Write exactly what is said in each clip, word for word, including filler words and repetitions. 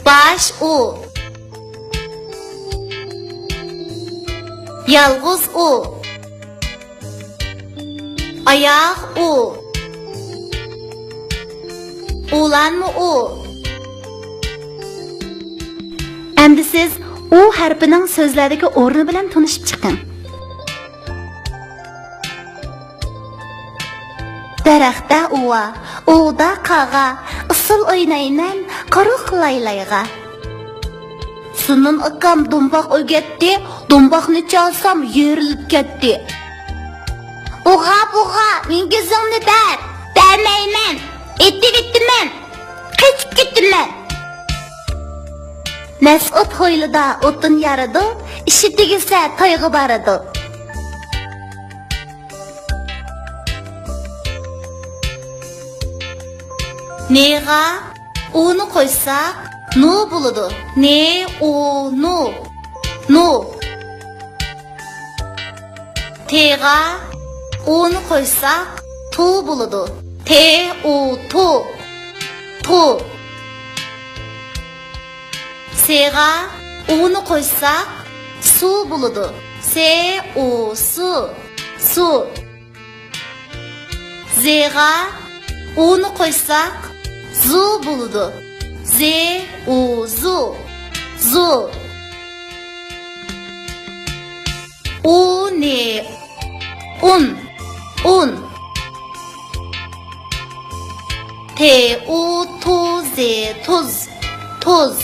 باش ئۇ. يالغۇز ئۇ. ئاياغ ئۇ. ئۇلانما ئۇ. ئەمدى سىز ئۇ ھەرپىنىڭ سۆزلەردىكى ئورنى بىلەن تونۇشۇپ چىقىڭ. دەرەختە ئۇۋا، ئۇۋىدا قاغا، ئۇسسۇل ئوينايمەن قۇرۇق لايلايغا. زۇنۇن ئاكام دومباق ئۆگەتتى، دومباقنى چالسام يېرىلىپ كەتتى. بۇغا، بۇغا، مېنىڭ كۆزۈمنى بەر! بەرمەيمەن! ئېتىۋېتىمەن! قېچىپ كېتىمەن! مەسئۇد ھويلىدا ئوتۇن يارىدۇ، ئىشى تۈگىسە تويغا بارىدۇ. نېغا ئۇنى قوشساق، نۇ بولىدۇ. نې، ئۇ، نۇ. نۇ. تېغا ئۇنى قوشساق، تۇ بولىدۇ. تې، ئۇ، تۇ. تۇ. سېغا ئۇنى قوشساق، سۇ بولىدۇ. سې، ئۇ، سۇ. سۇ. زېغا ئۇنى قوشساق، زۇ بولىدۇ. زې، ئۇ، زۇ. زۇ. ئۇ، نې، ئۇن. ئۇن. تې، ئۇ، تۇ، زې، تۇز. تۇز.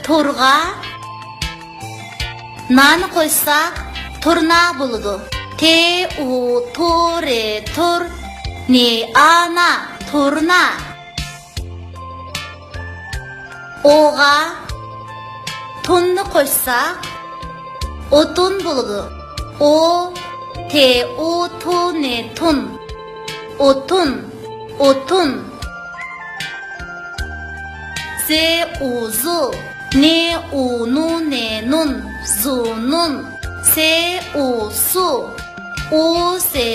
تۇرغا نانى قوشساق، تۇرنا بولىدۇ. تې، ئۇ، تۇ، رې، تۇر. نې، ئا، نا. تۇرنا. ئوغا تۇننى قوشساق، ئوتۇن بولىدۇ. ئو، تې، ئۇ، تۇ، نې، تۇن. ئوتۇن، ئوتۇن. زې، ئۇ، زۇ. نې، ئۇ، نۇ، نې، نۇن. زۇنۇن. سې، ئۇ، سۇ. ئۇ، زې،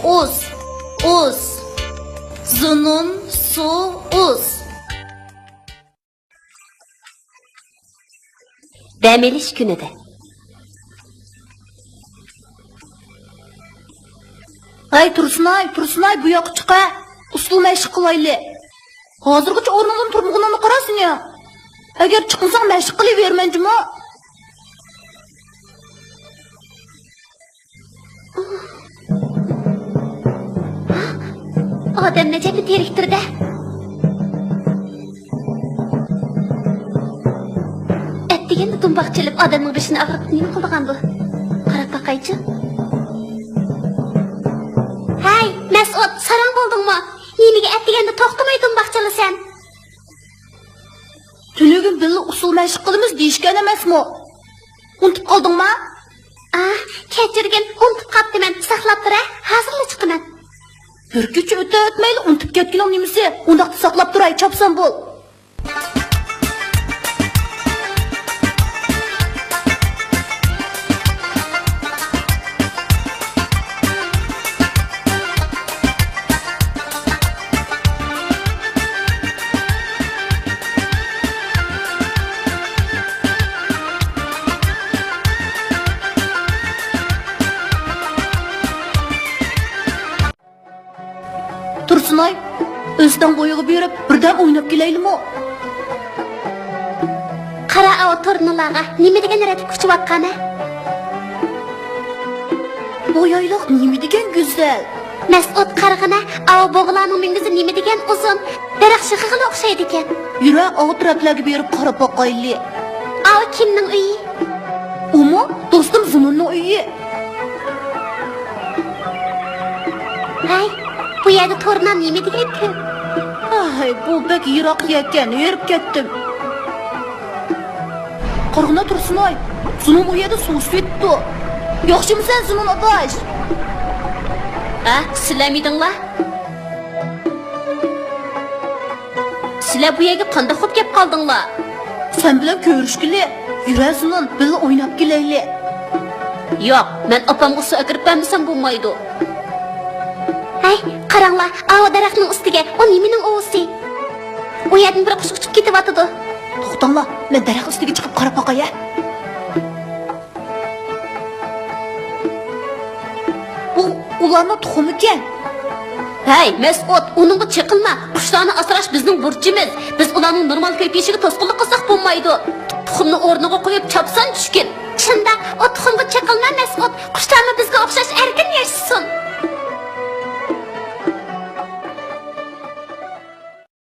ئۇس، ئۇس. زۇنۇن، سۇ، ئۇس. دەم ئېلىش كۈنىدە. ھەي، تۇرسۇنئاي، تۇرسۇنئاي، بۇ ياققا چىق ھە. ئۇسسۇل مەشىق قىلايلى. ھازىرغىچە ئورنۇڭدىن تۇرمىغىنىڭنى قارا سېنىڭ. ئەگەر چىقمىساڭ، مەشىق قىلىۋېرىمەن جۇمۇ. ئادەمنى ئەجەبمۇ تېرىكتۈر-دە. ئەتىگەندە دۇمباق چېلىپ، ئادەمنىڭ بېشىنى ئاغرىتىپ نېمە قىلىدىغاندۇ؟ قاراپ باقايچۇ. ھەي، مەسئۇد، ساراڭ بولدۇڭمۇ؟ نېمىگە ئەتىگەندە توختىماي دۇمباق چالىسەن؟ تۈنۈگۈن بىللە ئۇسسۇل مەشىق قىلىمىز دېيىشكەن ئەمەسمۇ؟ ئۇنتۇپ قالدىڭما؟ ئاھ، كەچۈرگىن، ئۇنتۇپ قاپتىمەن. ساقلاپ تۇر ھە، ھازىرلا چىقىمەن. بىر كېچە ئۆتە ئۆتمەيلا ئۇنتۇپ كەتكىنىڭ نېمىسى؟ ئۇنداقتا ساقلاپ تۇراي، چاپسان بول. تۇرسۇنئاي، ئۆستەڭ بويىغا بېرىپ، بىردەم ئويناپ كېلەيلىمۇ؟ قارا ئاۋۇ تۇرنىلارغا، نېمە دېگەن رەتلىك ئۇچۇۋاتقان ھە؟ بۇ يايلاق نېمە دېگەن گۈزەل! مەسئۇد، قارىغىنە، ئاۋۇ بۇغىلارنىڭ مۈڭگۈزى نېمە دېگەن ئۇزۇن، دەرەخ شېخىغىلا ئوخشايدىكەن. يۈرە، ئاۋۇ تەرەپلەرگە بېرىپ قاراپ باقايلى. ئاۋۇ كىمنىڭ ئۆيى؟ ئۇمۇ دوستۇم زۇنۇننىڭ ئۆيى. ھەي، بۇ يەردە تۇرنا نېمە دېگەن كۆپ؟ ھەي، بۇ بەك يىراق يەركەن، ھېرىپ كەتتىم. قارىغىنا تۇرسۇنئاي، زۇنۇن ئۇ يەردە سۇ ئىچىۋېتىپتۇ. ياخشىمۇسەن زۇنۇن ئاداش؟ ھە، سىلەرمىدىڭلار؟ سىلەر بۇ يەرگە قانداق خوپ كەپ قالدىڭلار؟ سەن بىلەن كۆرۈشكىلى، يۈرە زۇنۇن، بىللە ئويناپ كېلەيلى. ياق، مەن ئاپامغا سۇ ئەكىرىپ بەرمىسەم بولمايدۇ. ھەي، قاراڭلار، ئاۋۇ دەرەخنىڭ ئۈستىگە، ئۇ نېمىنىڭ ئۇۋىسى؟ ئۇ يەردىن بىر قۇش ئۇچۇپ كېتىۋاتىدۇ. توختاڭلار، مەن دەرەخ ئۈستىگە چىقىپ قاراپ باقاي، ھە. بۇ ئۇلارنىڭ تۇخۇمىكەن. ھەي، مەسئۇد، ئۇنىڭغا چېقىلما. قۇشلارنى ئاسراش بىزنىڭ بۇرچىمىز. بىز ئۇلارنىڭ نورمال كۆپىيىشىگە توسقۇنلۇق قىلساق بولمايدۇ. تۇخۇمنى ئورنىغا قويۇپ چاپسان چۈشكىن. شۇنداق، ئۇ تۇخۇمغا چېقىلما، مەسئۇد. قۇش